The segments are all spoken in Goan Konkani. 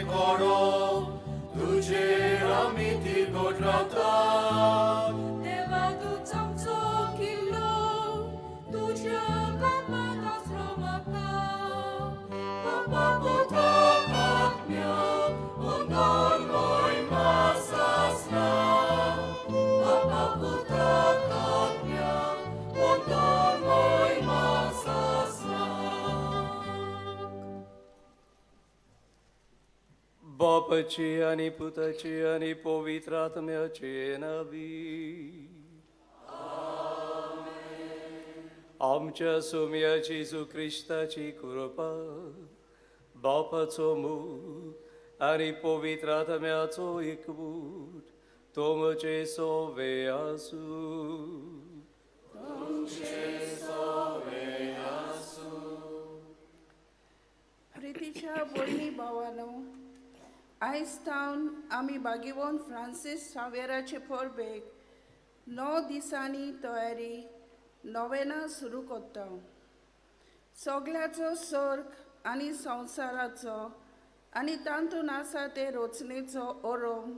कोडो तुजेर आमी तिगोट रावतात. देवा तूंच आमचो किल्लो, तुज्या कामांत आसरो म्हाका. बापा पुता आत्म्या अंदर मोहिमा सासना. बापा पुता आत्म्या अंदर मोहिमा सासना. बापाची आनी पुताची आनी पवित्र आत्म्याचे नावी. आमच्या सोम्या जेजू क्रिस्ताची कृपा, बापाचो मोग आनी पवित्र आत्म्याचो एकवट तुमचे सोवे आसूं. प्रितीच्या भयणी भावानो, आयज थावन आमी बागेवन फ्रांसीस सावेराचे परबेक 9 दिसांनी तयारी नोवेनां सुरू करता. सगल्याचो सर्ग आनी संवसाराचो आनी तातूंत आसा ते रचनेचो ओरोम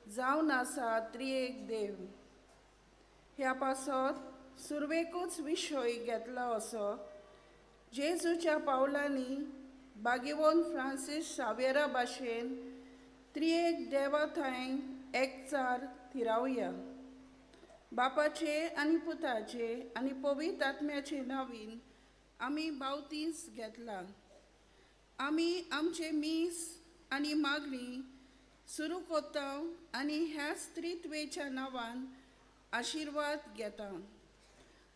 जावन आसा त्रिएक देव. ह्या पासत सुरवेकूच विशय घेतला असो जेजूच्या पावलांनी बागेवन फ्रांसीस सावेरा भाशेन त्रिएक देवा थंय एकचार थिरावया. बापाचे आनी पुताचे आनी पवित्र आत्म्याचे नांवान आमी बावतीस घेतला. आमी आमचे मीस आनी मागणी सुरू करता आनी ह्या स्त्रीत्वेच्या नांवान आशिर्वाद घेता.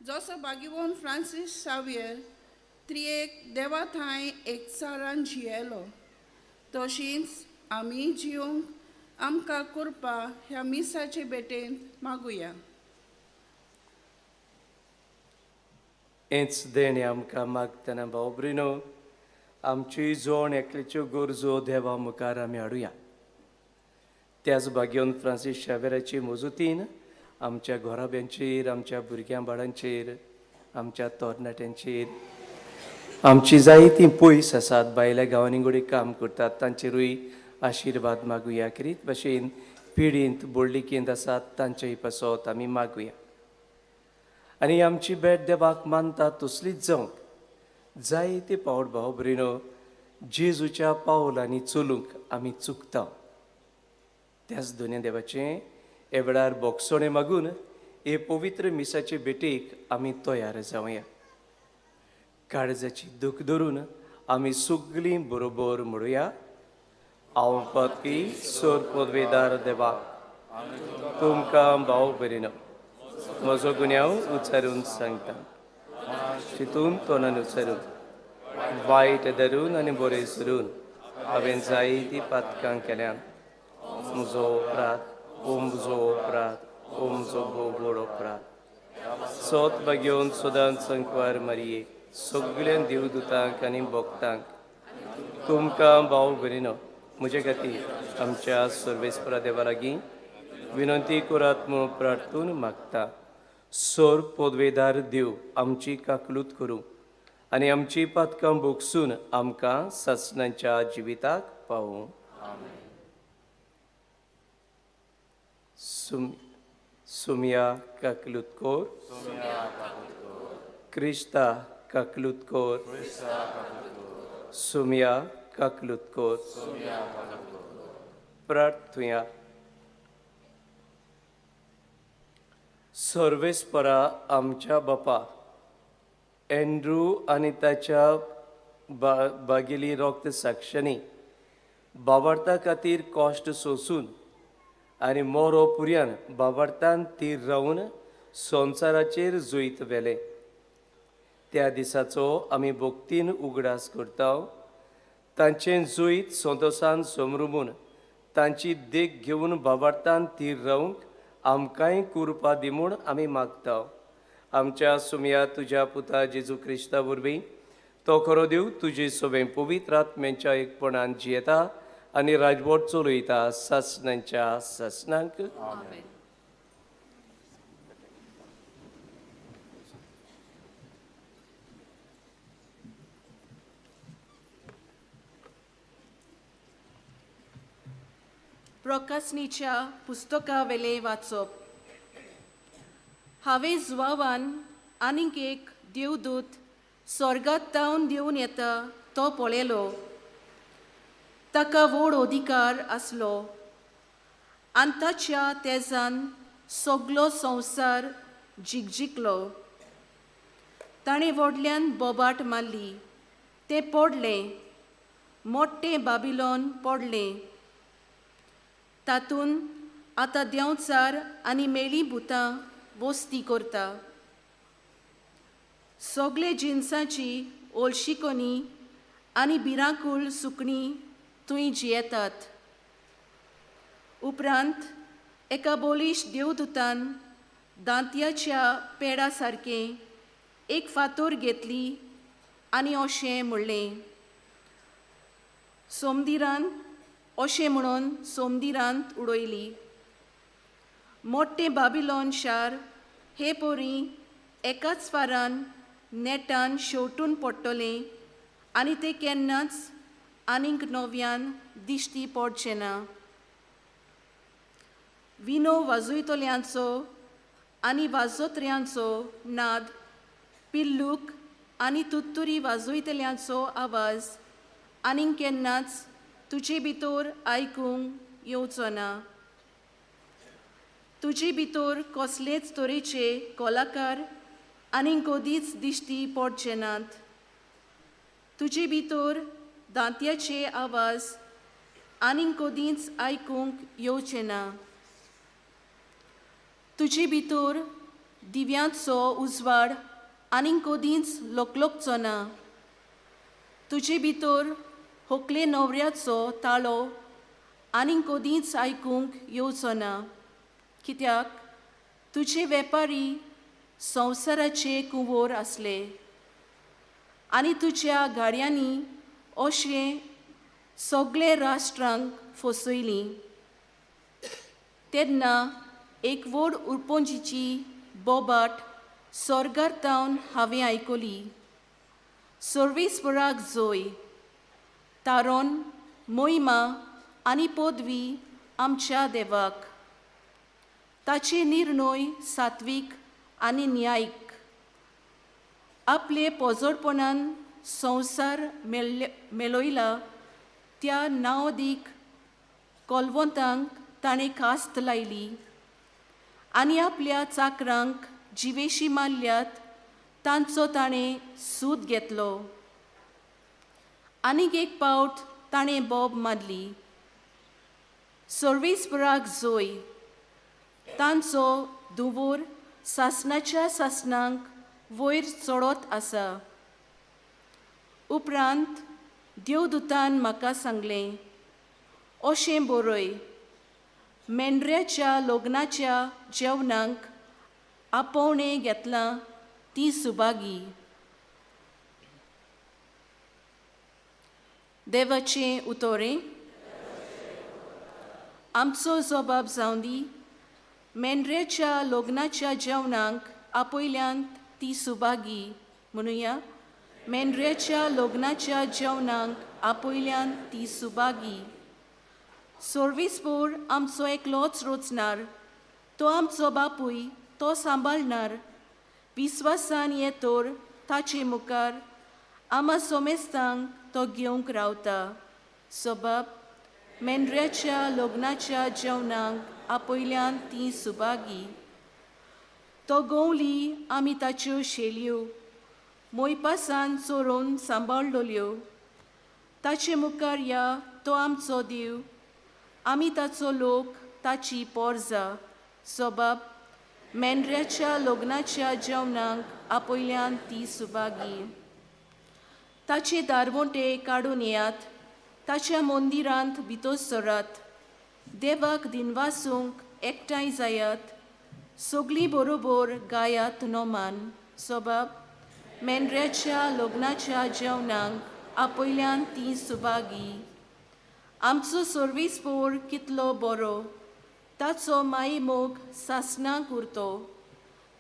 जसो बागेवन फ्रांसीस सावियर त्रिएक देवा थंय एकचारान जियेलो तशींच आमी जिवंक आमकां कृपा ह्या मिसाचे भेटेंत मागुया. हेंच देणें आमकां मागतना भाव भयणो, आमची जोण एकल्याच्यो गरजो देवा मुखार आमी हाडुया. त्याच भाग्योन फ्रांसीस शावेराची मजुतीन आमच्या घोराब्यांचेर, आमच्या भुरग्यां बाळांचेर, आमच्या तरणाट्यांचेर, आमची जायतीं पयस आसात भायल्या गांवांनी घडये काम करतात तांचेरूय आशिर्वाद मागुया. करीत भाशेन पिडींत बोडलिकेंत आसात तांचेय पासत आमी मागुया. आनी आमची भेट देवाक मानता तसलीच जावंक जायते पावट भाव भयणो जेजूच्या पावलांनी चलूंक आमी चुकता. त्याच दोन्या देवाचें हे वेळार बोगसणें मागून हे पवित्र मिसाचे भेटेक आमी तयार जावया. काळजाची दूख धरून आमी सगळीं बरोबर म्हणुया. हांव पदकी सोर पदवेदार देवा, तुमकां भाव भयणो म्हजो गुन्यांव उच्चारून सांगता. चिंतून तोंडान उच्चारून, वायट धरून आनी बरें सरून हांवें जायतीं पातकां केल्यान. म्हजो अपराध, ओ म्हजो अपराध, ओ म्हजो भोव व्हड अपराध. सोत बागेवन सदांच संकवार मारये सगळ्या देवदूतांक आनी भक्तांक तुमकां भाव भयणो म्हजे खातीर आमच्या सर्वेस्परा देवा लागीं विनंती करात म्हूण प्रार्थून मागता. सोर पदवेदार देव आमची काकलूत करूं आनी आमची पातकां भोगसून आमकां सासणाच्या जिविताक पावूं. सुमिया काकलूत कोर, क्रिस्ता काकलूत कोर, सुमिया काकलूत कोर. प्रार्थुया. सर्वेस्परा आमच्या बापा एंड्रू आनी ताच्या बागेली रक्त साक्षांनी बाबार्था खातीर कश्ट सोंसून आनी मोरो पुर्यान बाबार्थान तीर रावन संवसाराचेर जैत व्हेलें. त्या दिसाचो आमी भक्तीन उगडास करता. तांचें जैत संतोसान समरुमून तांची देख घेवन बाबार्थान तीर रावंक आमकांय कृपा दी म्हूण आमी मागता. आमच्या सुमया तुज्या पुता जेजू क्रिस्ता वरवीं तो खरो देव तुजे सोबें पवित्र आत्म्यांच्या एकपणान जियेता आनी राजवट चलयता सासणांच्या सासणांक. प्रकासनीच्या पुस्तका वेलें वाचप. हांवें जुवावान आनीक एक देवदूत स्वर्गात तावन देवन येता तो पळयलो. ताका व्हड अधिकार आसलो आनी ताच्या तेजान सगलो संवसार जिगजिकलो. ताणें व्हडल्यान बोबाट मारली, तें पडलें, मोट्टें बाबिलोन पडलें. तातूंत आतां देंवचार आनी मेळी भुतां वस्ती करता. सगळे जिनसांची ओलशिकोनी आनी भिरांकूळ सुकणीं थंय जियेतात. उपरांत एका बोलीश देवदूतान दांतयाच्या पेडा सारकें एक फातोर घेतली आनी अशें म्हणलें, सोमदिरान अशें म्हणून सोमदिरांत उडयली. मोट्टें बाबिलोन शार हे पोरी एकाच फारान नेटान शेवटून पडटलें आनी तें केन्नाच आनीक नव्यान दिश्टी पडचें ना. विनो वाजयतल्यांचो आनी वाजोत्र्यांचो नाद, पिल्लूक आनी तुत्तुरी वाजयतल्यांचो आवाज आनीक केन्नाच तुजे भितर आयकूंक येवचो ना. तुजे भितर कसलेच तरेचे कलाकार आनीक कदीच दिश्टी पडचे नात. तुजे भितर दांतयाचे आवाज आनीक कदीच आयकूंक येवचे ना. तुजे भितर दिव्यांचो उजवाड आनीक कदीच लोकलोकचो ना. तुजे भितर होकले न्हवऱ्याचो ताळो आनीक कदीच आयकूंक येवचो ना, कित्याक तुजे वेपारी संवसाराचे कुंवोर आसले आनी तुज्या गाडयांनी अशें सगळे राष्ट्रांक फसयलीं. तेन्ना एक व्हड उरपोंजीची बोबाट स्वर्गार तावन हांवें आयकली, सर्वेस्पराक जोय, तारोन मोहिमा आनी पदवी आमच्या देवाक. ताचे निर्णय सात्वीक आनी न्यायीक. आपले पोजोडपणान संवसार मेळयला त्या नांवदीक कोलवंतांक ताणें कास्त लायली आनी आपल्या चाकरांक जिवेशी मारल्यात तांचो ताणें सूद घेतलो. आनीक एक पावट ताणें बोब मारली, सर्वेस्पराक जोय, तांचो धुंवोर सासणाच्या सासणांक वयर चडत आसा. उपरांत देवदूतान म्हाका सांगलें, अशें बरय, मेंढऱ्याच्या लग्नाच्या जेवणाक आपोवणें घेतलां ती सुभागी. देवाचें उतोरें. आमचो जबाब जावं दी, मेंढऱ्याच्या लग्नाच्या जेवणाक आपयल्यांत ती सुभागी म्हणुया. मेंढऱ्याच्या लग्नाच्या जेवणाक आपयल्यांत ती सुभागी. सर्वेस्पोर आमचो एकलोच रोचणार, तो आमचो बापूय, तो सांबाळणार. विस्वासान ये तर ताचे मुखार आमा सोमेस्तांक तो घेवंक रावता. सबब मेंढऱ्याच्या लग्नाच्या जेवणाक आपयल्यान ती सुभागी. तो गोवली आमी ताच्यो शेलयो मोयपासान चोरून सांबाळ्ळल्यो. ताचे मुखार या तो आमचो देव, आमी ताचो लोक, ताची पोरजा. सबब मेंढऱ्याच्या लग्नाच्या जेवणाक आपयल्यान ती सुभागी. ताचे दारवंटे काडून येयात, ताच्या मंदिरांत भितर सरात, देवाक दिनवासूंक एकठांय जायात, सगळीं बरोबर गायात नोमान. सबब मेंढऱ्याच्या लग्नाच्या जेवणाक आपयल्यान ती सुभागी. आमचो सर्वेस्पोर कितलो बरो, ताचो मायमोग सासणाक उरतो.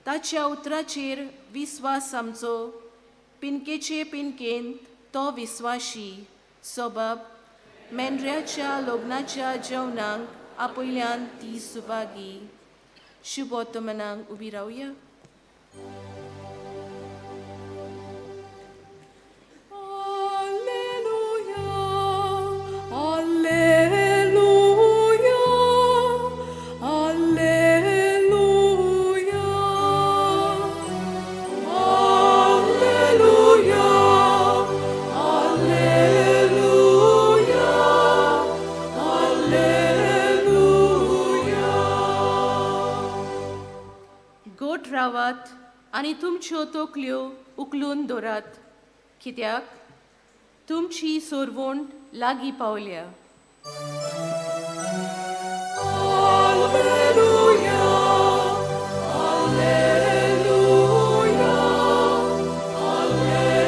ताच्या उतराचेर विस्वास आमचो, पिनकेचे पिनकेंत तो विस्वाशी. सबब मेंढऱ्याच्या लग्नाच्या जेवणाक आपयल्यान ती सुभागी. शुभोत्तमनाक उबी रावया. Alleluia, Alleluia, Alleluia, Alleluia, Alleluia, Alleluia. गोट रावात आनी तुमच्यो तकल्यो उखलून दवरात, कित्याक तुमची सोरवण लागीं पावल्या. Alleluia, Alleluia, Alleluia.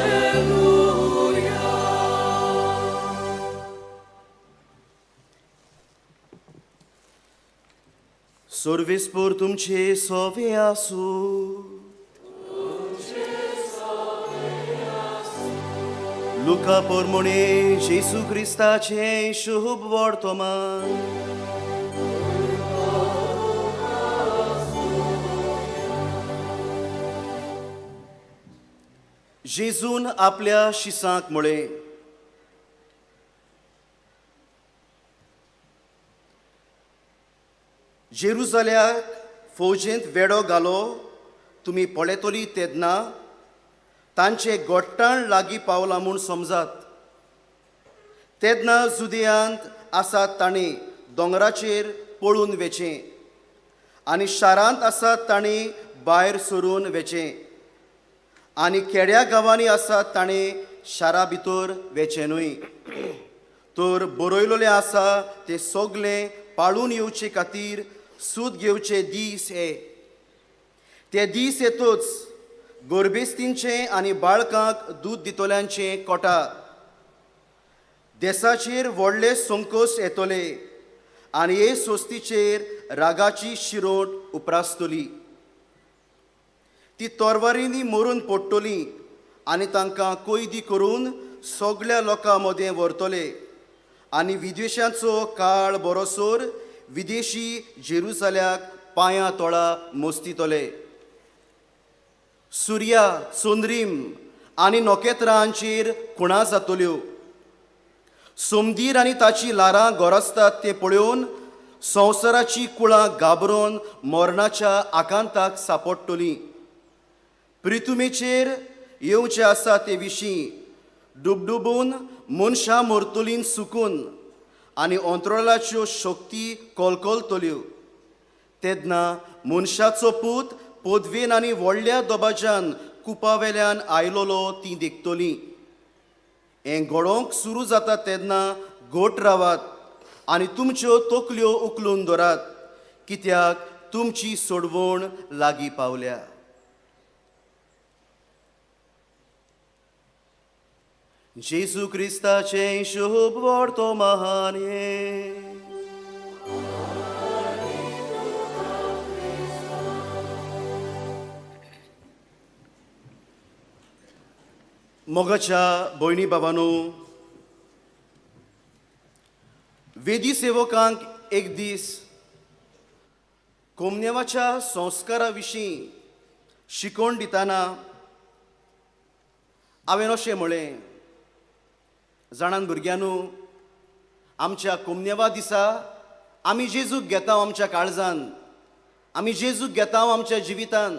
सोर्विसपूर तुमचे सोवे आसूं. लुका पोरमोणे जेसू क्रिस्ताचें शुभ वर्तमान. जेजून आपल्या शिसांक म्हळें, जेरुजाल्याक फौजेंत वेडो घालो तुमी पळयतली तेन्ना तांचे गोट्टाण लागीं पावलां म्हूण समजात. तेन्ना जुदयांत आसात तांणी दोंगराचेर पळून वेचें आनी शारांत आसात तांणी भायर सरून वेचें आनी खेड्या गांवांनी आसात तांणी शारा भितर वेचें न्हय. तर बरयलोलें आसा तें सगलें पाळून येवचे खातीर सूद घेवचे दीस हे. ते दीस येतच गोरबेस्तींचें आनी बाळकांक दूद दितल्यांचें कोटा. देसाचेर व्हडले संकोश येतले आनी हे सोस्तीचेर रागाची शिरोट उप्रासतली. ती तोरवारींनी मरून पडटली आनी तांकां कोयदी करून सगल्या लोकां मदें व्हरतले आनी विदेशांचो काळ बरोसर विदेशी जेरुजाल्याक पांयां तोळा मोस्तितले. सुर्या, चंद्रीम आनी नखेत्रांचेर खुणा जातल्यो. सोमदीर आनी ताची ल्हारां गोरजतात तें पळोवन संवसाराची कुळां घाबरून मरणाच्या आकांताक सापडटलीं. प्रितुमेचेर येवचें आसा ते विशीं डुबडुबून मनशां मरतलीं सुकून आनी अंतराळाच्यो शक्ती कलकलतल्यो. तेन्ना मनशाचो पूत पदवेन आनी व्हडल्या दबाज्यान कुपावेल्यान आयलोलो ती देखतली. हें घडोवंक सुरू जाता तेन्ना घोट रावात आनी तुमच्यो तकल्यो उखलून दवरात, कित्याक तुमची सोडवण लागीं पावल्या. जेजू क्रिस्ताचें शुभ वर्तमान हें. मोगाच्या भयणी बाबांनो, वेदी सेवकांक एक दीस कोमनेवाच्या संस्कारा विशीं शिकोवण दितना हांवें अशें म्हळें, जाणान भुरग्यांनो, आमच्या कोमनेवा दिसा आमी जेजूक घेता आमच्या काळजान, आमी जेजूक घेता आमच्या जिवितान.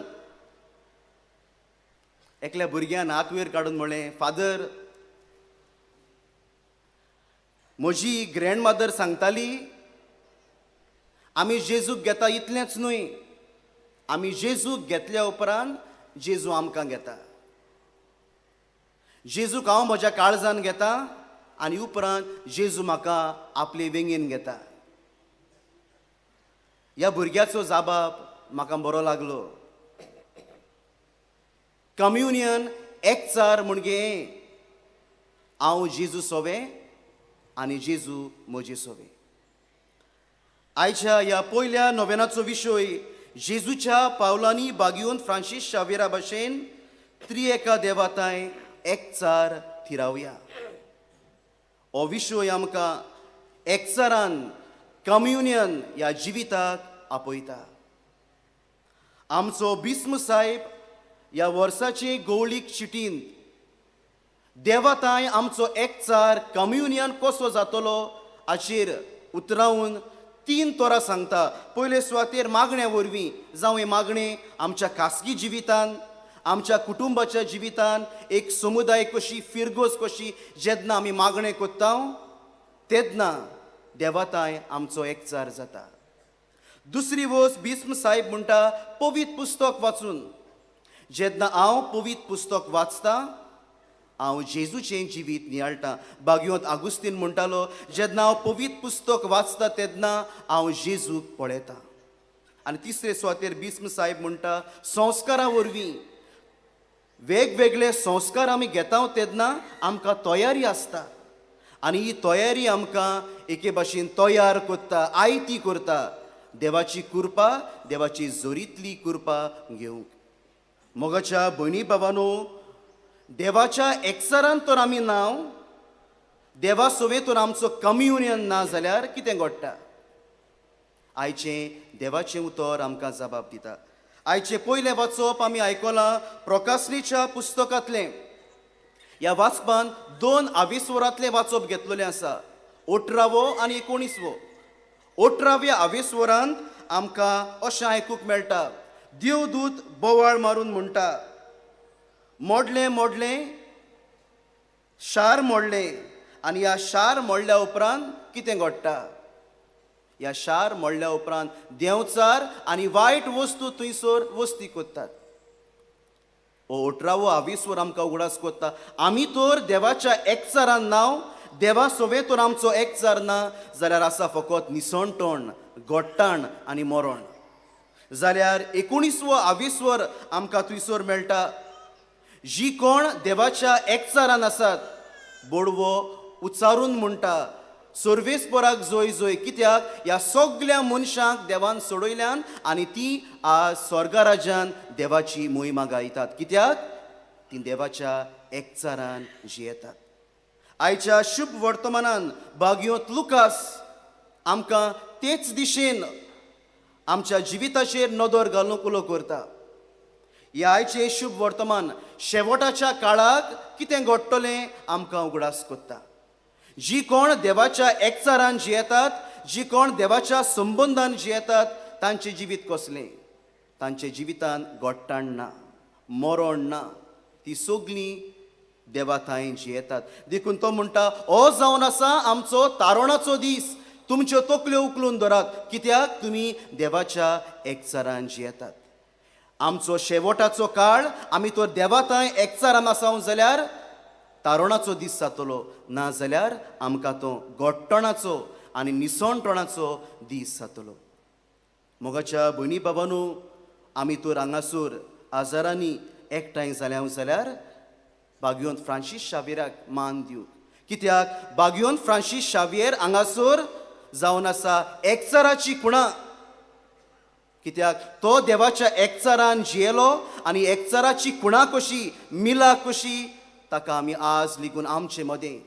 एकल्या भुरग्यान हात वयर काडून म्हळें, फादर, म्हजी ग्रँडमदर सांगताली आमी जेजूक घेता इतलेंच न्हय, आमी जेजूक घेतल्या उपरांत जेजू आमकां घेता. जेजूक हांव म्हज्या काळजान घेता आनी उपरांत जेजू म्हाका आपले वेंगेन घेता. ह्या भुरग्याचो जाबाब म्हाका बरो लागलो. कम्युनियन एकचार म्हणजे हांव जेजू सोवे आनी जेजू म्हजे सोवे. आयच्या ह्या पयल्या नोवेनाचो विशय जेजूच्या पावलांनी बागयोवन फ्रांसीस शावेरा भशेन त्रिएका देवाताय एकचार थिरावया. हो विशय आमकां एकचारान कम्युनियन ह्या जिविताक आपयता. आमचो बिस्म साहेब ह्या वर्साचे गवळीक चिटींत देवाताय आमचो एकचार कम्युनियन कसो जातलो हाचेर उतरावन तीन तोरां सांगता. पयले सुवातेर मागण्या वरवीं, जावं हें मागणें आमच्या खासगी जिवितान, आमच्या कुटुंबाच्या जिवितान, एक समुदाय कशी, फिरगोज कशी जेन्ना आमी मागणें करता तेन्ना देवाताय आमचो एकचार जाता. दुसरी वस्त बिस्म साहेब म्हणटा पवित्र पुस्तक वाचून. जेन्ना हांव पवित्र पुस्तक वाचता हांव जेजूचें जिवीत नियाळटा. बागयोंत आगुस्तीन म्हणटालो जेन्ना हांव पवित्र पुस्तक वाचता तेन्ना हांव जेजूक पळयता. आनी तिसरे सुवातेर बिस्म साहेब म्हणटा संस्कारा वरवीं, वेगवेगळे संस्कार आमी घेता तेन्ना आमकां तयारी आसता आनी ही तयारी आमकां एके भाशेन तयार करता, आयती करता देवाची कृपा, देवाची जोरीतली कृपा घेवंक. मोगाच्या भयणी बाबानो, देवाच्या एकचारान तर आमी नांव, देवा सोवे तर आमचो कम्युनियन ना जाल्यार कितें घडटा? आयचें देवाचें उतर आमकां जबाब दिता. आयचें पयलें वाचप आमी आयकलां प्रकासनीच्या पुस्तकांतलें. ह्या वाचपान दोन आवेस्वरांतलें वाचप घेतलेलें आसा, 18वो आनी 19वो. 18व्या आवेस्वरांत आमकां अशें आयकूंक मेळटा, देवदूत बोवाळ मारून म्हणटा, मोडलें मोडलें शार मोडलें. आनी ह्या शार मोडल्या उपरांत कितें घडटा? ह्या शार मोडल्या उपरांत देंवचार आनी वायट वस्तू थंयसर वस्ती करतात. हो 18वो आवेस्वर आमकां उगडास करता आमी तर देवाच्या एकचारान नांव, देवा सोवे तर आमचो एकचार ना जाल्यार आसा फकत निसणटण, गोट्टाण आनी मरण. जाल्यार 19वो आवेस्वर आमकां थंयसर मेळटा, जी कोण देवाच्या एकचारान आसात बोडवो उच्चारून म्हणटा सर्वेस्पराक जोय जोय, कित्याक ह्या सगल्या मनशांक देवान सोडयल्यान आनी ती आज स्वर्गराज्यान देवाची मोहिमा गायतात, कित्याक ती देवाच्या एकचारान जियेतात. आयच्या शुभ वर्तमानान बागयोंत लुकास आमकां तेच दिशेन आमच्या जिविताचेर नदर घालूंक उलो करता. ह्या आयचें शुभ वर्तमान शेवटाच्या काळाक कितें घडटलें आमकां उगडास करता. जी कोण देवाच्या एकचारान जियेतात, जी कोण देवाच्या संबंदान जियेतात तांचें जिवीत कसलें? तांच्या जिवितान गोट्टाण ना, मरण ना, ती सगळीं देवा थंय जियेतात. देखून तो म्हणटा हो जावन आसा आमचो तारणाचो दीस, तुमच्यो तकल्यो उखलून धरात, कित्याक तुमी देवाच्या एकचारान जियेतात. आमचो शेवटाचो काळ आमी तर देवा थंय एकचारान आसाव जाल्यार तारणाचो दीस जातलो, ना जाल्यार आमकां तो गोट्टणाचो आनी निसणटणाचो दीस जातलो. मोगाच्या भयणी बाबानू, आमी तर हांगासर आजारांनी एकठांय जाल्या जाल्यार बागयोन फ्रांसीस शावियराक मान दिवंक, कित्याक बागयोन फ्रांसीस शावियर हांगासर जावन आसा एकचाराची खुणा, कित्याक तो देवाच्या एकचारान जियेलो आनी एकचाराची खुणा कशी, मिला कशी ताका आमी आज लेगून आमचे मदें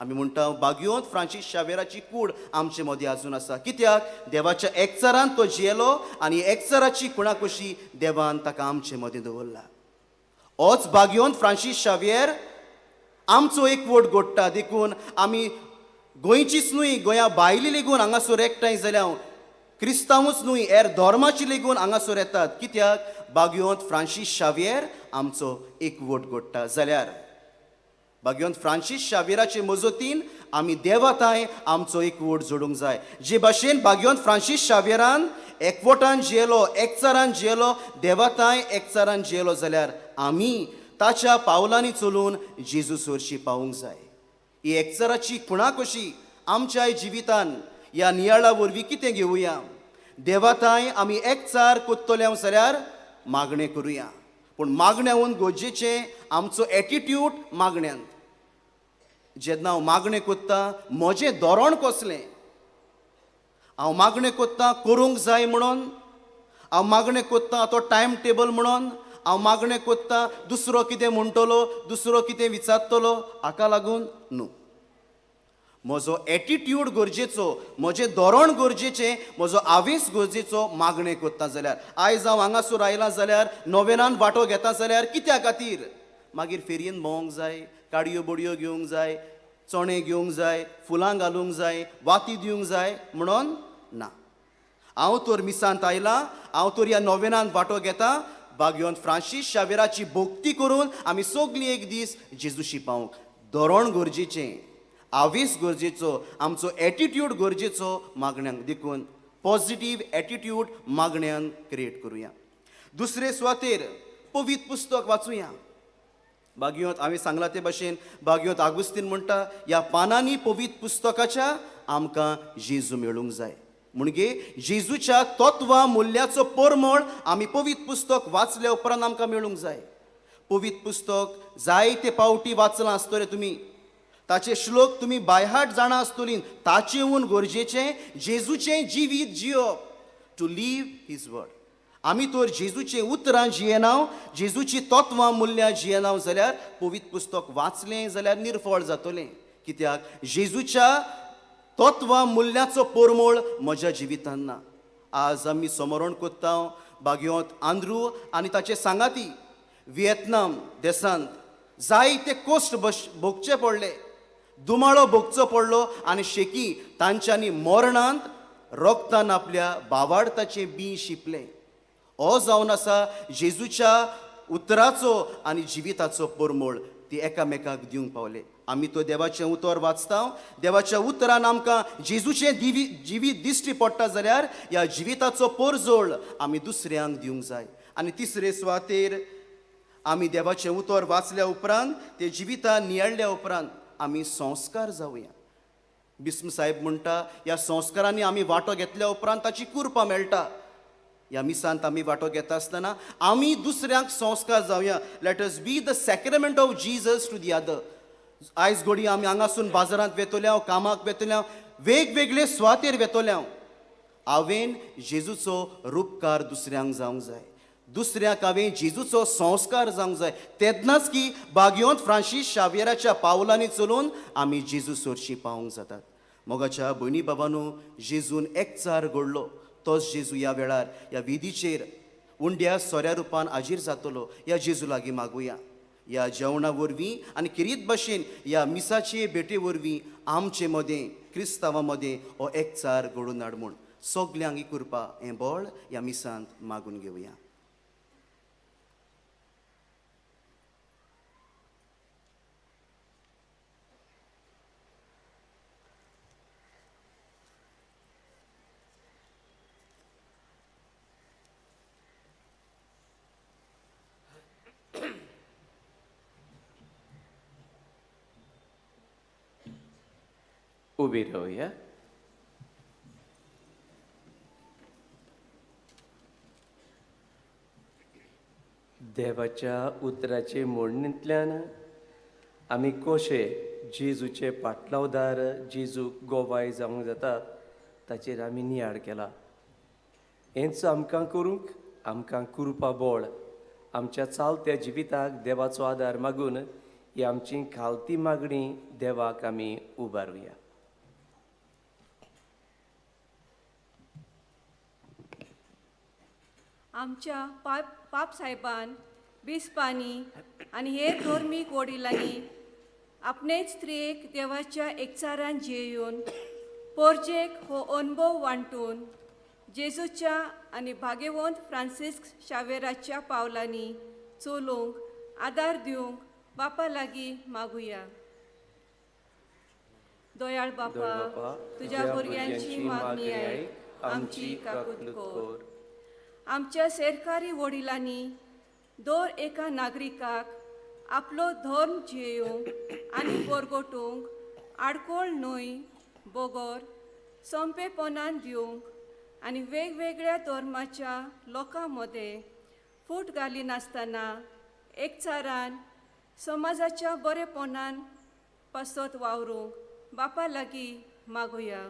आमी म्हणटा बागयोन फ्रांसीस शावेराची कूड आमचे मदें आजून आसा, कित्याक देवाच्या एकचारान तो जियेलो आनी एकचाराची खुणा कशी देवान ताका आमचे मदें दवरला. होच बागयोन फ्रांसीस शावियर आमचो एकवट घडटा. देखून आमी गोंयचीच न्हय, गोंया भायली लेगून हांगासर एकठांय जाल्या, क्रिस्तांवूच न्हय हेर धर्माची लेगून हांगासर येतात, कित्याक बागयोन फ्रांसीस शावियर आमचो एकवट घडटा. जाल्यार बागयोन फ्रांसीस शावियराचे मजतीन आमी देवा थंय आमचो एकवट जोडूंक जाय. जे भाशेन बागयोन फ्रांसीस शावियरान एकवटान जियेलो, एकचारान जियेलो, देवा थंय एकचारान जियेलो जाल्यार आमी ताच्या पावलांनी चलून जेजू सरशी पावूंक जाय. ही एकचाराची खुणा कशी आमच्या जिवितान ह्या नियाळा वरवीं कितें घेवया? देवा थंय आमी एकचार कोत्तले जाल्यार मागणें करुया, पूण मागण्याहून गरजेचें आमचो एटिट्यूड मागण्यांत. जेन्ना हांव मागणें कोत्ता म्हजें धोरण कसलें? हांव मागणें कोत्ता करूंक जाय म्हणून, हांव मागणें कोत्ता तो टायम टेबल म्हणून, हांव मागणें कोत्ता दुसरो कितें म्हणटलो, दुसरो कितें विचारतलो, हाका लागून न्हू. म्हजो एटिट्यूड गरजेचो, म्हजें धोरण गरजेचें, म्हजो आवेस गरजेचो मागणें करता जाल्यार. आयज हांव हांगासर आयलां जाल्यार, नोवेनान वांटो घेता जाल्यार कित्या खातीर? मागीर फेरयेन भोंवंक जाय, काडयो बडयो घेवंक जाय, चणे घेवंक जाय, फुलां घालूंक जाय, वाती दिवंक जाय म्हणून ना. हांव तर मिसांत आयलां, हांव तर ह्या नोवेनान वांटो घेता, बागयोन फ्रांसीस शावेराची भक्ती करून आमी सगलीं एक दीस जेजूशी पावूंक. धोरण गरजेचें, आवेस गरजेचो, आमचो एटिट्यूड गरजेचो मागण्यांक. देखून पॉजिटीव एटिट्यूड मागण्यान क्रिएट करुया. दुसरे सुवातेर पवित्र पुस्तक वाचुया. बागयोत हांवें सांगलां ते भाशेन बागयोत आगुस्तीन म्हणटा, ह्या पानांनी पवित्र पुस्तकाच्या आमकां जेजू मेळूंक जाय. म्हणजे जेजूच्या तत्वां मुल्याचो परमळ आमी पवित्र पुस्तक वाचल्या उपरांत आमकां मेळूंक जाय. पवित्र पुस्तक जायते पावटी वाचलां आसतलें तुमी, ताचे श्लोक तुमी बायहार्ट जाणा आसतली. ताचेहून गरजेचें जेजूचें जिवीत जियप, टू लीव his word. आमी तर जेजूचें उतरां जियेना, जेजूची तत्वां मुल्यां जियेना जाल्यार पवित्र पुस्तक वाचलें जाल्यार निर्फळ जातलें. कित्याक जेजूच्या तत्वां मुल्याचो परमळ म्हज्या जिवितान ना. आज आमी समरण कोत्ता बागयोंत आंद्रू आनी ताचे सांगाती विएतनाम देशांत जायते कश्ट भोगचे पडले, दुमाळो भोगचो पडलो आनी शेकी तांच्यांनी मरणांत रोगतान आपल्या बावाडताचें बीं शिंपलें. हो जावन आसा जेजूच्या उतराचो आनी जिविताचो परमळ. ती एकामेकाक दिवंक पावले. आमी तो देवाचें उतर वाचता, देवाच्या उतरान आमकां जेजूचें जिवीत दिश्टी पडटा जाल्यार ह्या जिविताचो परजोळ आमी दुसऱ्यांक दिवंक जाय. आनी तिसरे सुवातेर आमी देवाचें उतर वाचल्या उपरांत, ते जिवितां नियाळ्ळ्या उपरांत आमी संस्कार जावया. बिस्म साहेब म्हणटा, ह्या संस्कारांनी आमी वांटो घेतल्या उपरांत ताची कुरपा मेळटा. ह्या मिसांत आमी वांटो घेता आसतना आमी दुसऱ्यांक संस्कार जावया. Let us be the sacrament of Jesus to the other. आयज घोडी आमी हांगासून बाजारांत वेतले हांव, कामाक वेतले हांव, वेगवेगळे सुवातेर वेतले हांव, हांवें जेजूचो रुपकार दुसऱ्यांक जावंक जाय. दुसऱ्याक हांवें जेजूचो संस्कार जावंक जाय. तेन्नाच की बागयोंत फ्रांसीस शावियराच्या पावलांनी चलून आमी जेजू सरशी पावूंक जातात. मोगाच्या भयणी बाबानू, जेजून एकचार घडलो, तोच जेजू ह्या वेळार ह्या विधीचेर उंड्या सोऱ्या रुपान हाजीर जातलो. ह्या जेजू लागीं मागुया. ह्या जेवणा वरवीं आनी किरीत भाशेन ह्या मिसाचे भेटे वरवीं आमचे मदें क्रिस्तांवां मदें हो एकचार घडोवन हाड म्हूण सगल्यांक ही कृपा हें बळ ह्या मिसांत मागून घेवया. उबी रावया. देवाच्या उतराचे मोडणींतल्यान आमी कशे जेजूचे पाटलावदार, जेजू गोवाय जावंक जाता ताचेर आमी नियाळ केला. हेंच आमकां करूंक आमकां कृपा बळ, आमच्या चालत्या जिविताक देवाचो आदार मागून ही आमची खालती मागणी देवाक आमी उबारुया. आमच्या पापसाहेबान, बिस्पांनी आनी हेर धर्मीक वडिलांनी आपणेच स्त्रियेक देवाच्या एकचारान जियेवन पोरजेक हो अणभव वांटून जेजूच्या आनी भाग्यवंत फ्रांसिस्क शावेराच्या पावलांनी चलोवंक आदार दिवंक बापा लागीं मागुया. दयाळ बापा, तुज्या भुरग्यांची मागणी आयक, आमची काकूत कर. आमच्या सरकारी वडिलांनी दर एका नागरिकाक आपलो धर्म जियेवंक आनी बरगोटूंक आडकोळ न्हय बगर सोंपेपणान दिवंक आनी वेगवेगळ्या धर्माच्या लोकां मदें फूट घालिनासतना एकचारान समाजाच्या बरेपणान पासत वावरूंक बापा लागीं मागुया.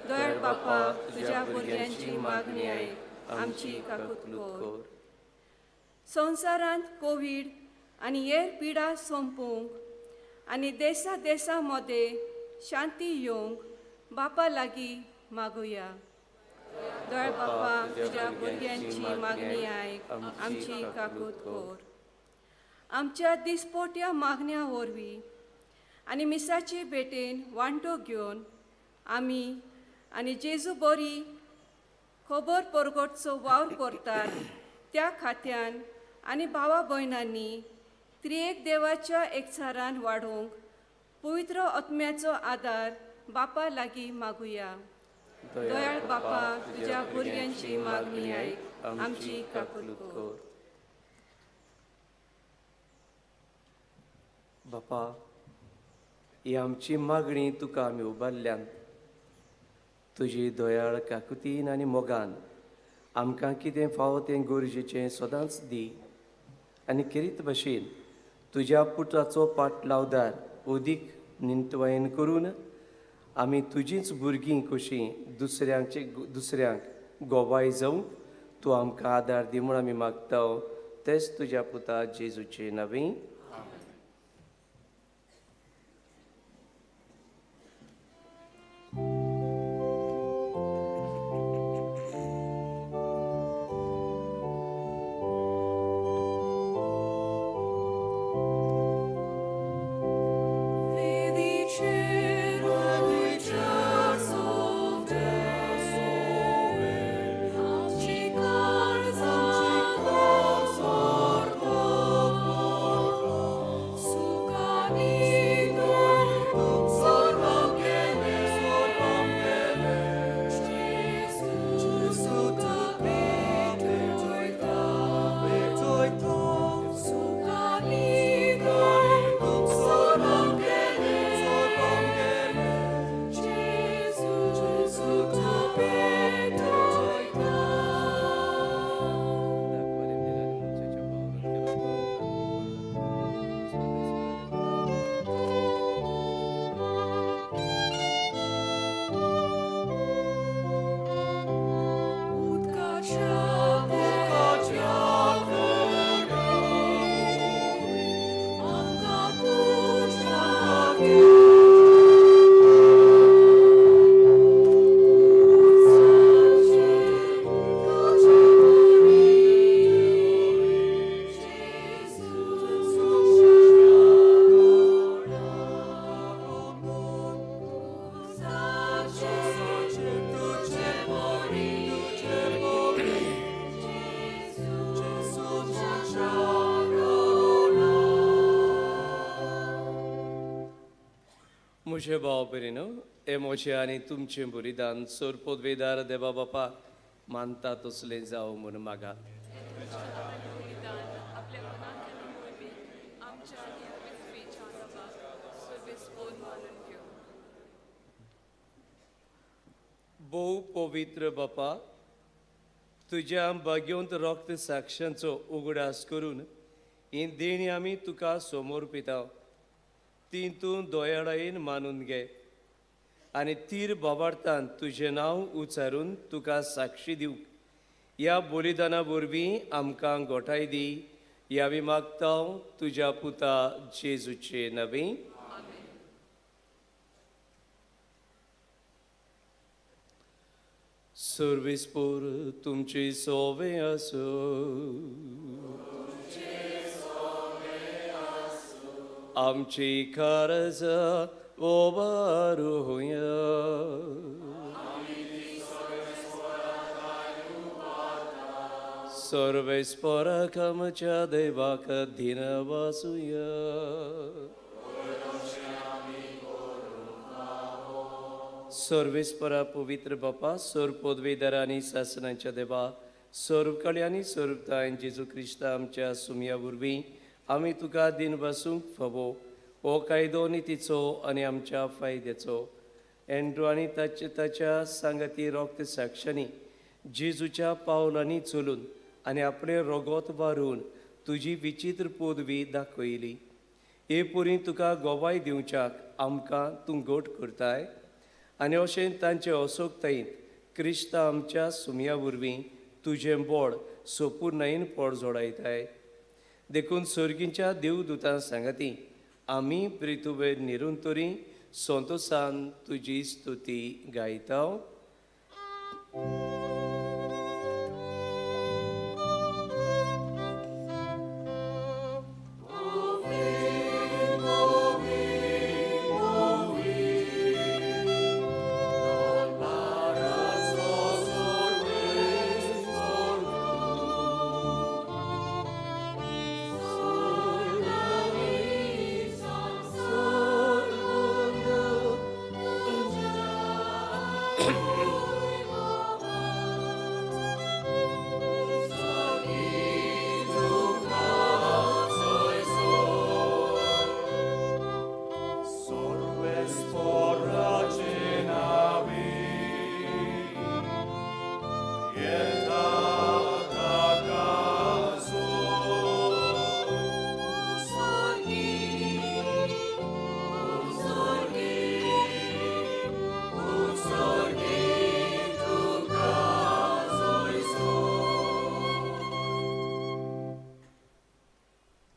दयाळ बापा, तुज्या भुरग्यांची मागणी आयक, आमची काकूत कर. संवसारांत कोवीड आनी हेर पिडा सोंपूंक आनी देसा देसा मदें शांती येवंक बापा लागीं मागुया. दयाळ बापा, तुज्या भुरग्यांची मागणी आयक, आमची काकूत कर. आमच्या दिसपोट्या मागण्या वरवीं आनी मिसाचे भेटेन वांटो घेवन आमी आनी जेजू बरी खबर परगटचो वावर करतात त्या खात्यान आनी भावा भयणांनी त्रिएक देवाच्या एकचारान वाडोवंक पवित्र आत्म्याचो आदार बापा लागीं मागुया. दयाळ बापा, तुज्या भुरग्यांची मागणी आयक, आमची काकूत कर. बापा, ही आमची मागणी तुका आमी उबारल्यान तुजी दयाळ काकुतीन आनी मोगान आमकां कितें फावो तें गरजेचें सदांच दी आनी खेरीत भशेन तुज्या पुताचो पाटलावदार अदीक निंतवायन करून आमी तुजीच भुरगीं कशीं दुसऱ्यांचे दुसऱ्यांक गोवाय जावंक तूं आमकां आदार दी म्हूण आमी मागता, तेच तुज्या पुता जेजूचे नवी. म्हजे भाव भयणीनो, हे म्हजें आनी तुमचें बलिदान सोर पदवेदार देवा बापा मानता तसलें जावं म्हूण मागात. भोव पवित्र बापा, तुज्या भाग्योंत रक्त साक्षांचो उगडास करून ही देणी आमी तुका समर्पिता, ती तूं दयाळायेन मानून घे आनी तीर बोबार्तान तुजें नांव उच्चारून तुका साक्षी दिवंक ह्या बलिदाना वरवीं आमकां गोठाय दी. ह्या आमी मागता तुज्या पुता जेजूचे नवी. सर्वेस्पोर तुमची सोवे आसूं. आमची खरज ओबारुया. सर्वेस्पोराक आमच्या देवाक धीन वासुया. सर्वेस्परा पवित्र बापा, सर्व पदवेदार आनी सासनाच्या देवा, सर्व कळ्यांनी सर्वतायन जेजू क्रिस्ता आमच्या सुमया वरवीं आमी तुका दिन बसूंक फावो हो कायदो नितीचो आनी आमच्या फायद्याचो. एंड्रू आनी ताचे ताच्या सांगाती रोक्त साक्षांनी जेजूच्या पावलांनी चलून आनी आपलें रोगोत वारून तुजी विचित्र पदवी दाखयली. हे पुरी तुका गोवाय दिवच्याक आमकां तूं गोट करताय आनी अशें तांचे असोकतायेंत क्रिस्ता आमच्या सुमया वरवीं तुजें बोड सोपूर्णायेन पोड जोडायताय. देखून सर्गींच्या देवदूतां सांगाती आमी प्रितुवेर निरंतरी संतोसान तुजी स्तुती गायता.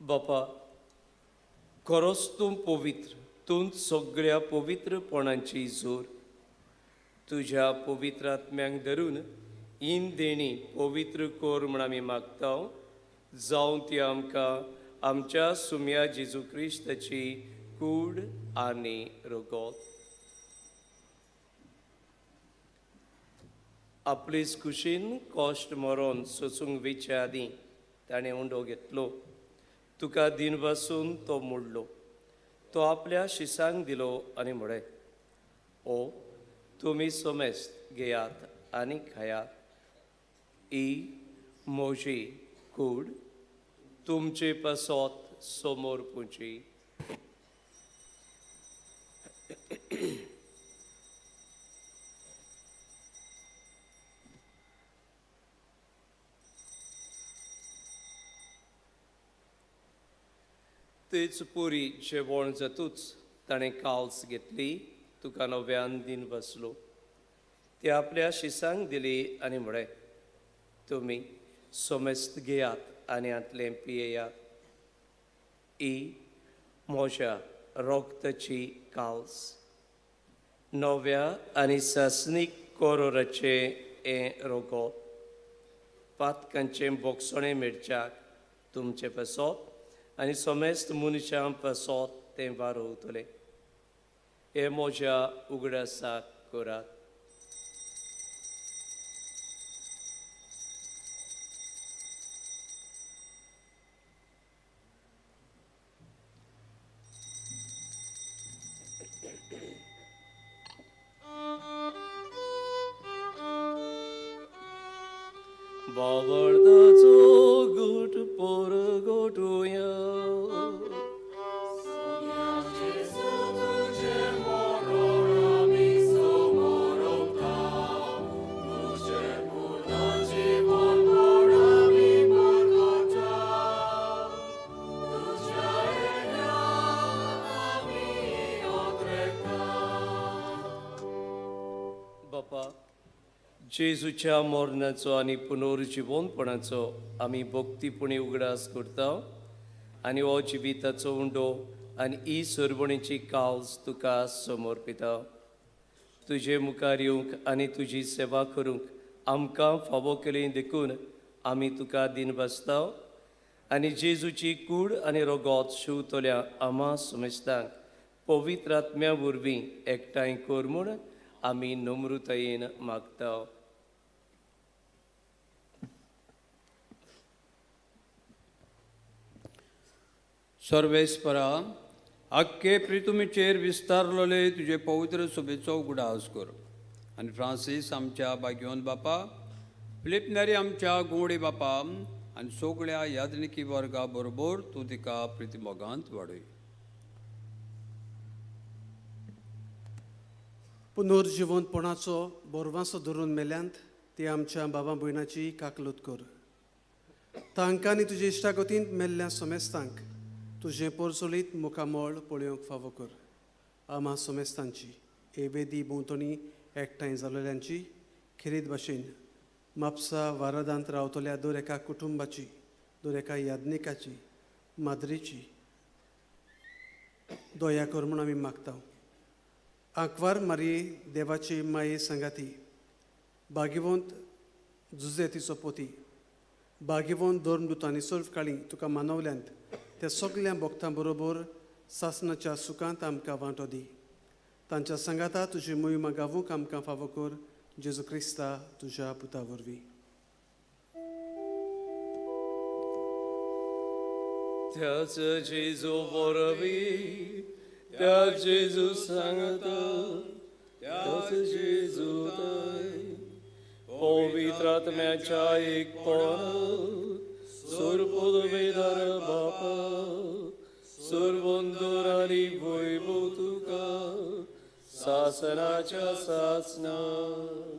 बापा, खरोच तूं पवित्र, तूं सगळ्या पवित्रपणाची जोर. तुज्या पवित्र आत्म्यांक धरून इन देणी पवित्र कर म्हूण आमी मागता, जावं ती आमकां आमच्या सुम्या जेजू क्रिस्ताची कूड आनी रगत. आपलेच कुशीन कश्ट मरोन सोसूंक वेचे आदीं ताणें उंडो घेतलो, तुका दिन बसून तो मोडलो, तो आपल्या शिसांक दिलो आनी म्हळें, ओ तुमी सोमेस्त घेयात आनी खायात, ही म्हजी कूड तुमचे पासत समोर पुची. तेच पुरी जेवण जातूच ताणें काल्स घेतली, तुका नव्यान दिन बसलो, ती आपल्या शिसांक दिली आनी म्हळें, तुमी सोमेस्त घेयात आनी हांतलें पियेयात, ही म्हज्या रोगताची काल्स, नव्या आनी सासणीक कोरोराचें हें रोगत, पातकांचें बोगसणें मेळच्याक तुमचें पासत आनी समेस्त मनशां पासत तें वारोवतलें. हें म्हज्या उगडासाक करात. बावडताचो गुट पोरगोटुया. बापा, जेजूच्या मरणाचो आनी पुनर्जिवनपणाचो आमी भक्तीपणी उगडास करता आनी हो जिविताचो उंडो आनी ही सरवणीची कावज तुका समर्पिता. तुजे मुखार येवंक आनी तुजी सेवा करूंक आमकां फावो केली देखून आमी तुका दिन बसता आनी जेजूची कूड आनी रगत शिंवतल्या आमा समेस्तांक पवित्र आत्म्या वरवीं एकठांय कर म्हूण आमी नम्रतायेन मागता. सर्वेस्परा, आख्खे प्रितुमीचेर विस्तारलेले तुजे पवित्र सोबेचो उगडास कर आनी फ्रांसीस आमच्या बाग्योन बापा, फिलीप नेरी आमच्या गुवडी बापा आनी सगळ्या यादनिकी वर्गा बरोबर तूं तिका प्रितिमोगांत वाडय. पुनर्जिवनपणाचो बोरवासो धरून मेल्यांत ती आमच्या बाबा भयणाची काकलूत कर. तांकां आनी तुजे इश्टागतींत मेल्ल्या सोमेस्तांक तुजें पोरचोलीत मुखामळ पळोवंक फावो कर. आमा सोमेस्तांची हे वेदी भोंवतणी एकठांय जाल्ल्यांची खेरीत भाशेन म्हापसा वारादांत रावतल्या दर एका कुटुंबाची, दर एका याज्ञिकाची, माद्रीची दया कर म्हूण आमी मागता. आंकवार मारये देवाची माये सांगाती, भाग्यवंत जुजे तिचो पोती, भाग्यवंत धर्मदूत आनी सर्व काळी तुका मानवल्यांत त्या सगल्या भक्तां बरोबर सासणाच्या सुखांत आमकां वांटो दी. तांच्या सांगाता तुजी मोहिमा गावूंक आमकां फावो कर, जेजू क्रिस्ता तुज्या पुता वरवीं. त्याच जेजू वरवीं, त्या जेजू सांगता, त्याच जेजू थंय पवित्र आत्म्याच्या एकपणात सर्वपदवेदार बापा सर्वंदूर आनी वैभव तुका सासनाच्या सासनाक.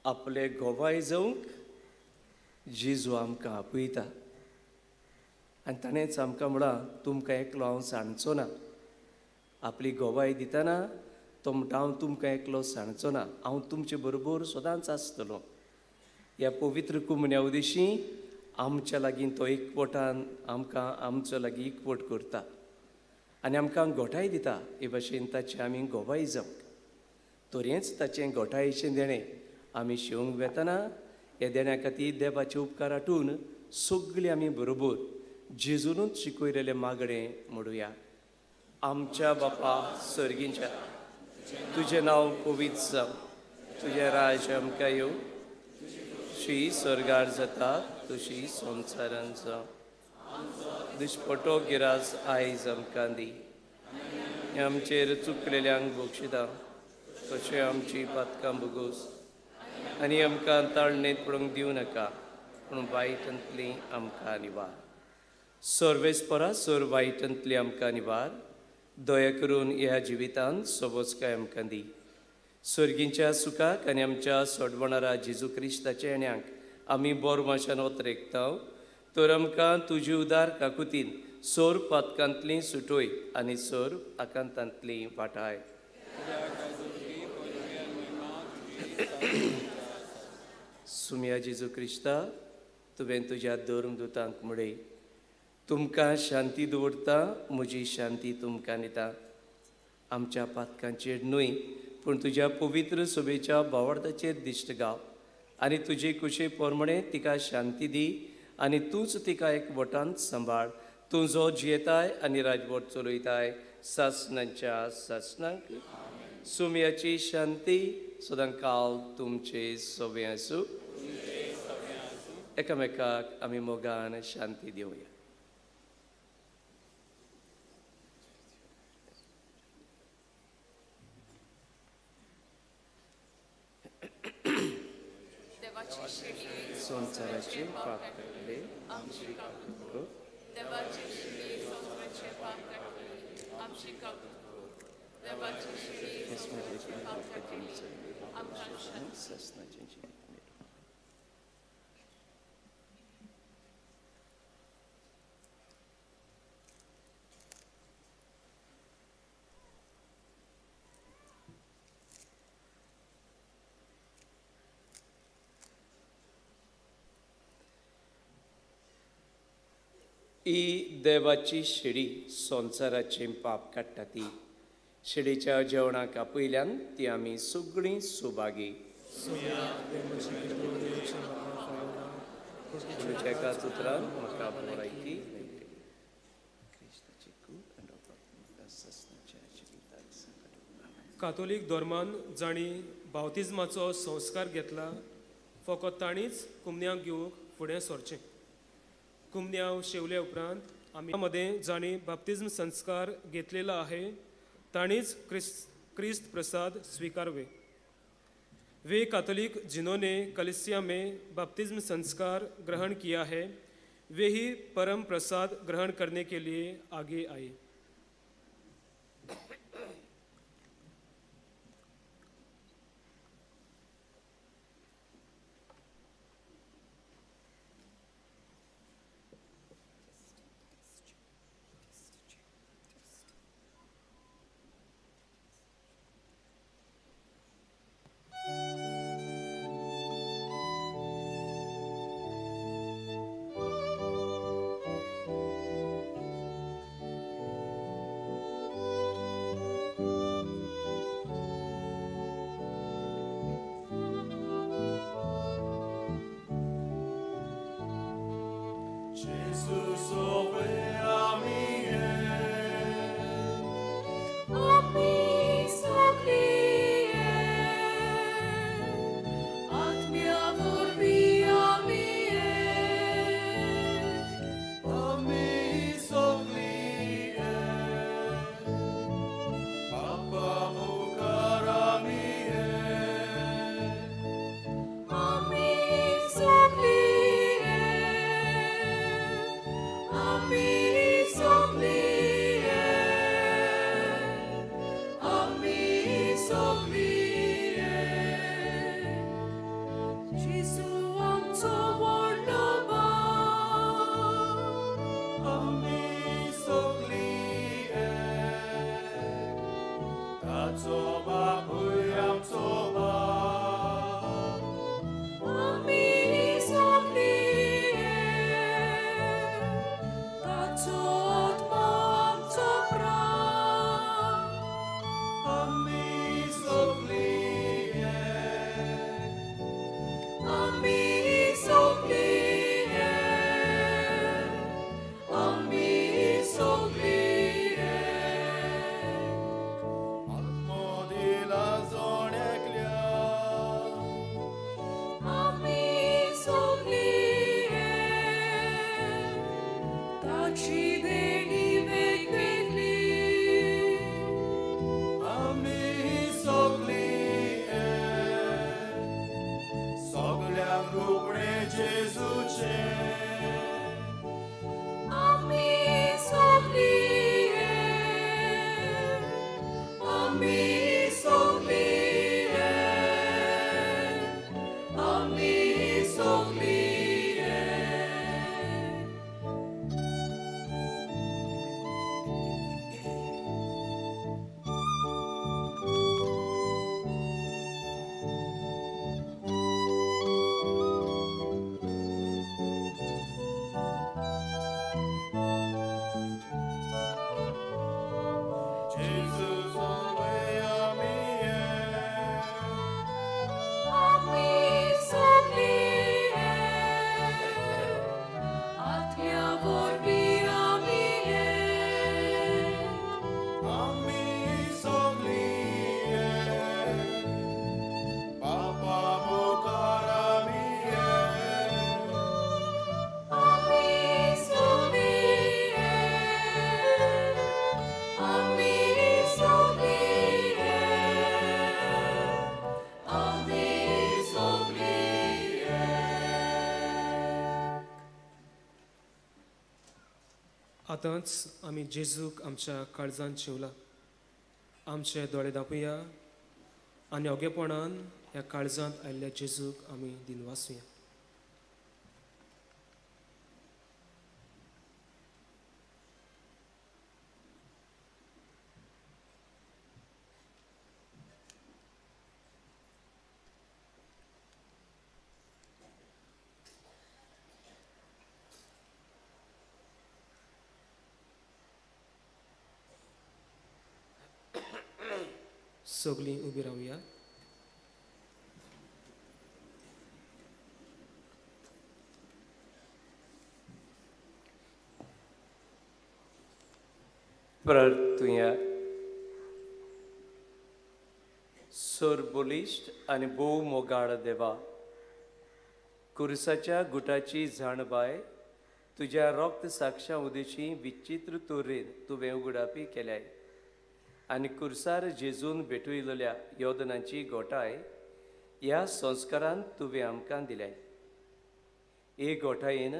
आपले गोवाय जावंक जेजू आमकां आपयता आनी ताणेंच आमकां म्हळां, तुमकां एकलो हांव सांडचो ना. आपली गोवाय दितना तो म्हणटा, हांव तुमकां एकलो सांडचो ना, हांव तुमचे बरोबर सदांच आसतलो. ह्या पवित्र कुमण्या उदेशी आमच्या लागीं तो एकवटान आमकां आमचो लागीं एकवट करता आनी आमकां गोठाय दिता. हे भाशेन ताचें आमी गोवाय जावंक तरेंच ताचें गोठायेचें देणें आमी शेवंक वेतना ह्या देण्या खातीर देवाचे उपकार आठून सगळीं आमी बरोबर जेजूनूच शिकयलेलें मागणें म्हणुया. आमच्या बापा सर्गींच्या, तुजें नांव पवित्र जावं, तुजें राज्य आमकां येवं, तुजी स्वर्गार जाता तशी संवसारान जावं. दिसपटो गिरास आयज आमकां दी, आमचेर चुकलेल्यांक बक्षिता तशें आमची पातकां भोगोस, आनी आमकां ताळणेंत पडूंक दिवं नाका, पूण वायटांतली आमकां निवार. सर्वेस्परा सर वायटांतली आमकां निवार, दया करून ह्या जिवितांत सोबोचकाय आमकां दी. सर्गींच्या सुखाक आनी आमच्या सोडवणारा जेजू क्रिस्ताच्या येण्याक आमी बोरमाशान ओतरेकता, तर आमकां तुजी उदार काकुतीन सोर पातकांतली सुटोय आनी सोर आकांतांतली वाटाय. सुम्या जेजू क्रिस्ता, तुवें तुज्या धर्मदूतांक म्हळें, तुमकां शांती दवरता, म्हजी शांती तुमकां दिता. आमच्या पातकांचेर न्हय पूण तुज्या पवित्र सभेच्या भावार्थाचेर दिश्ट गाव आनी तुजे कुशे प्रमाणे तिका शांती दी आनी तूंच तिका एक वटांत सांबाळ. तूं जो जियेताय आनी राजवट चलयताय सासणाच्या सासणाक. सुम्याची शांती सदां काल तुमचे सवे आसूं. एकामेकाक आमी मोगान शांती दिवया. संवसाराचे पाप काडले आमची काकूत कर, देवाची शिडी संवसाराचे पाप काडटली आमची काकूत कर, देवाची शिडी संवसाराचे पाप काडटली आमकां शांती. सासणाचें जिवीत मेळूं. ही देवाची शिडी संवसाराचें पाप काडटा ती शिडीच्या जेवणाक आपयल्यान ती आमी सगळीं सुभागी. तुज्या उतरान म्हाका बरयती मेळटली. क्रिस्ताची कूड आनी म्हाका सासणाच्या जिविताक सांगात. कातोलीक धर्मान जांणी बावतिज्माचो संस्कार घेतला फकत तांणीच कुमन्यांक घेवंक फुडें सरचें. कुमन्यांव शेवले उपरांत आमी मदें जांणी बाप्तिज्म संस्कार घेतलेला आहे तांणीच क्रिस्त प्रसाद स्वीकारवे. वे कातोलिक जिन्होंने कलिसिया में बपतिस्म संस्कार ग्रहण किया है वे ही परम प्रसाद ग्रहण करने के लिए आगे आए. आतांच आमी जेजूक आमच्या काळजान शिवला. आमचे दोळे दापुया आनी ओगेपणान ह्या काळजांत आयिल्ल्या जेजूक आमी दिनवासुया. सगळीं उबी रावया. प्रार्थुया. सरबोलिश्ट आनी भोव मोगाळ देवा, कुरसाच्या गुटाची जाणबाय तुज्या रोक्त साक्षा उदेशी विचित्र तरेन तुवें उगडापी केल्याय आनी कुरसार जेजून भेटयलेल्या योदनांची गोठाय ह्या संस्कारान तुवें आमकां दिल्याय. हे गोठायेन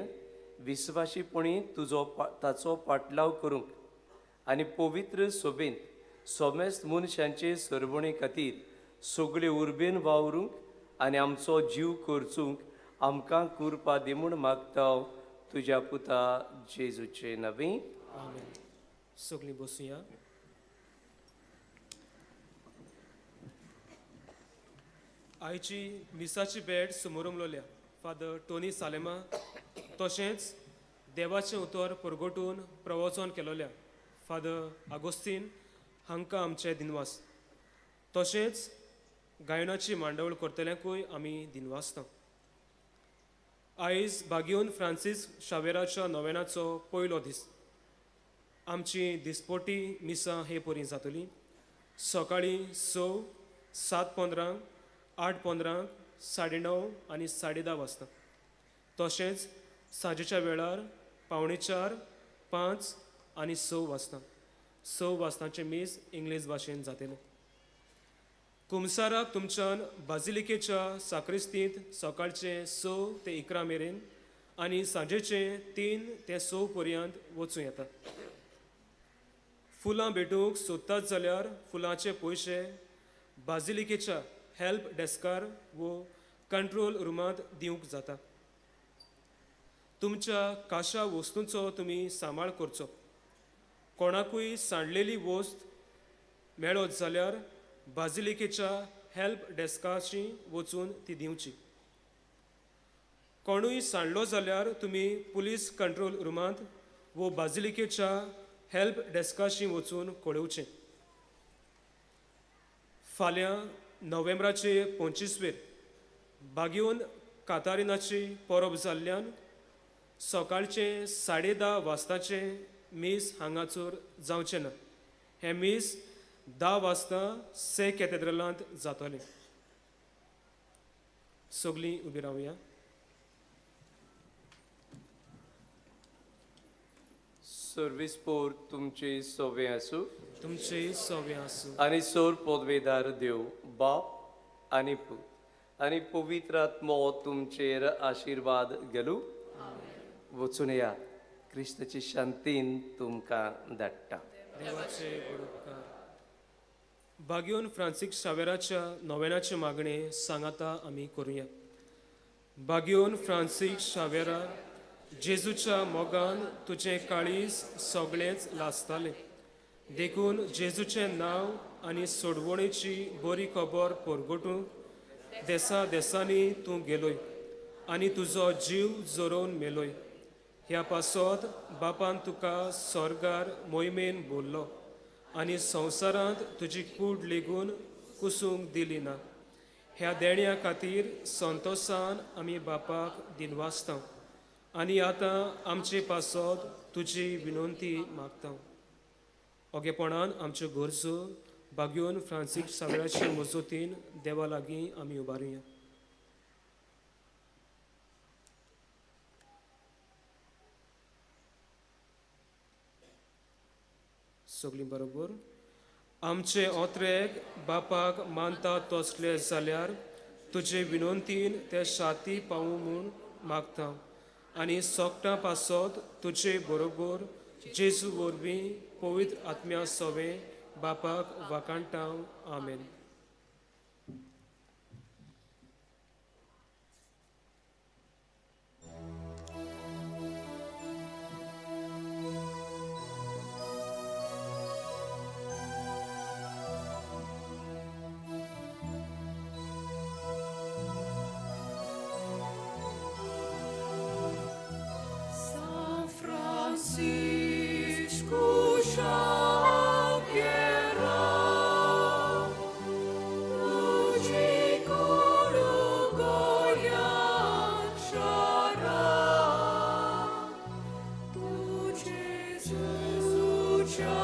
विस्वाशीपणी तुजो ताचो पाटलाव करूंक आनी पवित्र सोबेंत सोमेस्त मनशांचे सरबणे खातीर सगळे उर्बेन वावरूंक आनी आमचो जीव करचूंक आमकां कुरपा दी म्हूण मागता तुज्या पुता जेजूचे नवी. आमेन. सगळीं बसुया. आयची मिसाची भेट सुमोरमलोल्या फादर टोनी सालेमा, तशेंच देवाचें उतर परगटून प्रवचन केलोल्या फादर आगोस्तीन हांकां आमचे दिनवास. तशेंच गायनाची मांडावळ करतल्यांकूय आमी दिनवासता. आयज बागयोन फ्रांसीस शावेराच्या नोवेनाचो पयलो दीस. आमची दिसपोटी मिसां हे परी जातली. सकाळीं 6, 7:15, 8:15, 9:30 आनी 10:30 वाजता. तशेंच सांजेच्या वेळार 3:45, 5 आनी 6 वाजता. 6 वाजताचें मीस इंग्लीश भाशेन जातलें. कुमसाराक तुमच्यान बाजिलिकेच्या साक्रिस्तींत सकाळचें 6 ते 11 मेरेन आनी सांजेचें 3 ते 6 पर्यंत वचूं येता. फुलां भेटूंक सोदतात जाल्यार फुलांचे पयशे बाजिलिकेच्या हेल्प डेस्कार वो कंट्रोल रुमांत दिवंक जाता. तुमच्या काशा वस्तूंचो तुमी सांबाळ करचो. कोणाकूय सांडलेली वस्त मेळत जाल्यार बाजिलिकेच्या हेल्प डेस्काशी वचून ती दिवची. कोणूय सांडलो जाल्यार तुमी पुलीस कंट्रोल रुमांत वो बाजिलिकेच्या हेल्प डेस्काशी वचून कळोवचें. फाल्यां नोव्हेंबराचे 25वेर बागयोन कातारिनाची परब जाल्ल्यान सकाळचें 10:30 वाजताचें मीस हांगासर जावचें ना. हें मीस 10 वाजता से कॅथेड्रलांत जातलें. सगळीं उबी रावया. सर्वीस पोर तुमचे सोवे आसूं, तुमचे सोवे आसूं. आनी सोर पोदवेदार देव बाप आनी पूत आनी पवित्र आत्मो तुमचेर आशिर्वाद घालूं. वचून या. क्रिस्ताची शांतीन तुमकां धाडटा. देवाचे व्हड उपकार. बागयोन फ्रांसीस शावेराच्या नोवेनाचें मागणें सांगाता आमी करुया. बागयोन फ्रांसीस शावेरा, जेजूच्या मोगान तुजें काळीज सगळेंच लासतालें, देखून जेजूचें नांव आनी सोडवणेची बरी खबर परगटूंक देसा देसांनी तूं गेलोय आनी तुजो जीव जरोवन मेलोय. ह्या पासत बापान तुका स्वर्गार मोहिमेन बोल्लो आनी संवसारांत तुजी कूड लेगून कुसूंक दिली ना. ह्या देण्या खातीर संतोसान आमी बापाक दिनवासता आनी आतां आमचे पासत तुजी विनंती मागता. ओगेपणान आमच्यो गरजो बागयोन फ्रांसीस सावेराचे मजतीन देवा लागीं आमी उबारुया. सगळीं बरोबर. आमचे ओत्रेक बापाक मानता तसले जाल्यार तुजे विनंतीन ते शाती पावूं म्हूण मागता आनी सोकटां पासत तुजे बरोबर जेजू वरवीं पवित्र आत्म्या सोवें बापाक वाकाणटाव आमेन. San Francisco Xavier, तुझे कोडू गोयान शारा, तुझे सुच्या.